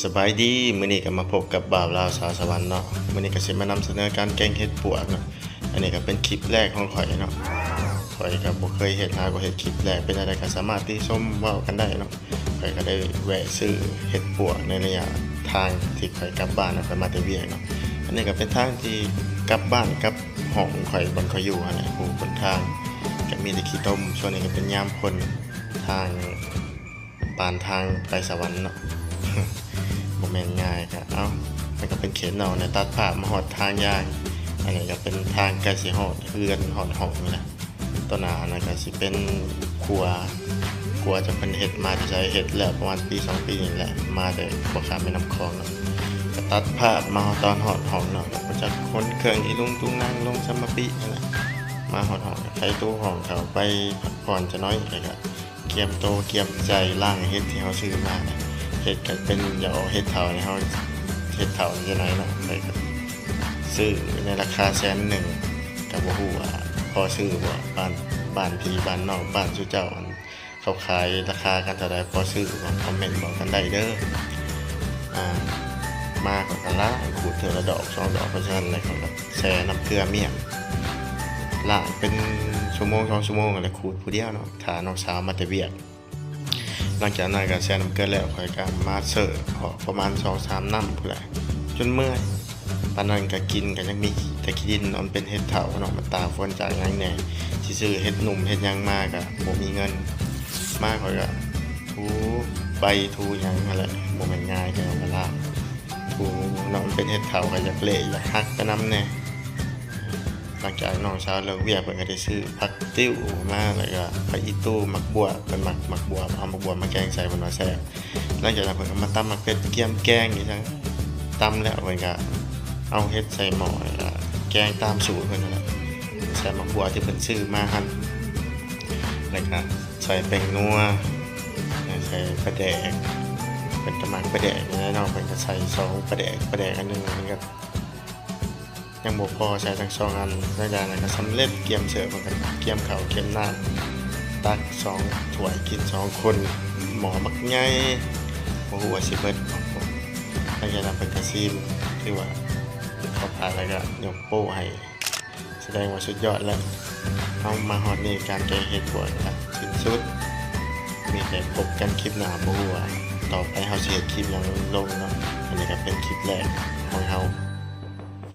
ສະບາຍດີ ມື້ນີ້ກໍມາພົບກັບບ່າວລາວສາວສະຫວັນເນາະ. ມື້ນີ້ກໍຊິມານຳສະເໜີການແກງເຫັດປວກເນາະ. ອັນນີ້ກໍເປັນຄລິບແລກຂອງຂ້ອຍເນາະ. ຂ້ອຍກໍບໍ່ເຄີຍເຮັດ ຫາກໍເຮັດຄລິບແລກ. ເປັນຈັ່ງໃດກໍສາມາດຕິຊົມເວົ້າກັນໄດ້ເນາະ. ຂ້ອຍກໍໄດ້ແວະຊື້ເຫັດປວກໃນໄລຍະທາງທີ່ຂ້ອຍກັບບ້ານ ຂ້ອຍມາແຕ່ວຽກເນາະ. ອັນນີ້ກໍເປັນທາງທີ່ກັບບ້ານກັບຫ້ອງຂ້ອຍ ບ່ອນຂ້ອຍຢູ່ຫັ້ນແຫຼະ. ຜູ້ຄົນທາງກໍມີແຕ່ຂີ້ຕົມ. ຊ່ວງນີ້ກໍເປັນຍາມຝົນ ທາງ ປານທາງໄປສະຫວັນເນາະ ບໍ່ແມ່ນງ່າຍ. ກະ ເອົ້າ ມັນກະເປັນເຂດນອກນະ. ຕັດພາບມາຮອດທາງຍ່າງ. ອັນນີ້ກະເປັນທາງໃກ້ຊິຮອດເຮືອນ ຮອດຫ້ອງນີ້ແຫຼະ. ຕໍ່ໜ້າຫັ້ນນະກະຊິເປັນຂົວ ຂົວຈາກເພິ່ນເຮັດມາແຕ່ໃສ ເຮັດແລ້ວປະມານປີສອງປີນີ້ແຫຼະ ມາແຕ່ຂົວຂ້າມແມ່ນ້ຳຂອງເນາະ. ກະຕັດພາບມາຮອດ ຕອນຮອດຫ້ອງເນາະ ແລ້ວກໍຈັກຂົນເຄື່ອງອີລຸງຕຸງນັງລົງສຳມະປິຫັ້ນແຫຼະ. ມາຮອດຫ້ອງ ໄຂຕູ້ຫ້ອງເຂົ້າໄປພັກຜ່ອນຈັກໜ້ອຍ ແລ້ວກະ ກຽມໂຕກຽມໃຈລ້າງເຫັດທີ່ເຮົາຊື້ມານະ. ເຫັດກໍເປັນຢາກອອກເຫັດເຖົ້າໃນເຮົາ ເຫັດເຖົ້າຈັ່ງໃດເນາະ. ຂ້ອຍກໍຊື້ໃນລາຄາແສນໜຶ່ງ ກໍບໍ່ຮູ້ວ່າພໍຊື້ບໍ່. ບ້ານ ບ້ານພີ່ບ້ານນ້ອງ ບ້ານຊຸເຈົ້າ ອັນເຂົາຂາຍລາຄາກັນເທົ່າໃດ ພໍຊື້ບໍ່? ຄອມເມັນບອກກັນໄດ້ເດີ. ອ່າ ມາຂ້ອຍກໍລ້າງ ຂູດເທື່ອລະດອກສອງດອກ ເພາະສະນັ້ນແຫຼະ ຂ້ອຍກໍແຊ່ນ້ຳເກືອມ້ຽງ ລ້າງເປັນຊົ່ວໂມງສອງຊົ່ວໂມງ ແລ້ວຂູດຜູ້ດຽວເນາະ ຖ້ານ້ອງສາວມາແຕ່ວຽກ. ຫຼັງຈາກນັ້ນກໍແຊ່ນ້ຳເກືອແລ້ວ ຂ້ອຍກໍມາເຊີອອກປະມານສອງສາມນ້ຳພຸ້ນແຫຼະ ຈົນເມື່ອຍ. ປານນັ້ນກໍກິນກໍຍັງມີແຕ່ຂີ້ດິນເນາະ ມັນເປັນເຫັດເຖົ້າເນາະ ມັນຕາກຝົນຕາກຫຍັງແດ່. ຊິຊື້ເຫັດໜຸ່ມເຫັດຫຍັງມາກໍບໍ່ມີເງິນ. ມາຂ້ອຍກໍຖູໃບຖູຫຍັງຫັ້ນແຫຼະ ບໍ່ແມ່ນງ່າຍເດ້ ເວລາຖູເນາະ ມັນເປັນເຫັດເຖົ້າ ກໍຢາກເລະຢາກຫັກໄປນຳແດ່. ຫຼັງຈາກນ້ອງສາວເລີກວຽກ ເພິ່ນກໍໄດ້ຊື້ຜັກຕິ້ວມາ ແລ້ວກໍຜັກອີ່ຕູ່ ໝາກບວບ ເພິ່ນມັກໝາກບວບ ເອົາໝາກບວບມາແກງໃສ່ ເພິ່ນວ່າແຊບ. ຫຼັງຈາກນັ້ນເພິ່ນກໍມາຕຳໝາກເຜັດ ກຽມແກງອີ່ຫຍັງ ຕຳແລ້ວເພິ່ນກໍເອົາເຫັດໃສ່ໝໍ້ ແລ້ວກໍແກງຕາມສູດເພິ່ນນັ້ນແຫຼະ ໃສ່ໝາກບວບທີ່ເພິ່ນຊື້ມາຫັ້ນ ແລ້ວກໍໃສ່ແປ້ງນົວ ໃສ່ປາແດກ ເພິ່ນກໍມັກປາແດກນີ້ແຫຼະເນາະ ເພິ່ນກໍໃສ່ສອງປາແດກ ປາແດກອັນໜຶ່ງ ເພິ່ນກໍ ຍັງບໍ່ພໍໃສ່ທັງສອງອັນ. ຫຼັງຈາກນັ້ນກໍສຳເລັດ ກຽມເສີບ ເພິ່ນກໍກຽມເຂົ້າກຽມນ້ຳ ຕັກສອງຖ້ວຍກິນສອງຄົນ ໝໍ້ບັກໃຫຍ່ ບໍ່ຮູ້ວ່າຊິເບິດບໍ່. ຫຼັງຈາກນັ້ນເພິ່ນກໍຊີມ ຖືວ່າເຂົ້າປາກ ແລ້ວກໍຍົກໂປ້ໃຫ້ ສະແດງວ່າສຸດຍອດແລ້ວ. ເຮົາມາຮອດນີ້ ການແກງເຫັດປວກກໍສິ້ນສຸດ ມີແຕ່ພົບກັນຄລິບໜ້າ ບໍ່ຮູ້ວ່າຕໍ່ໄປເຮົາຊິເຮັດຄລິບຫຍັງລົງເນາະ. ອັນນີ້ກໍເປັນຄລິບແລກຂອງເຮົາ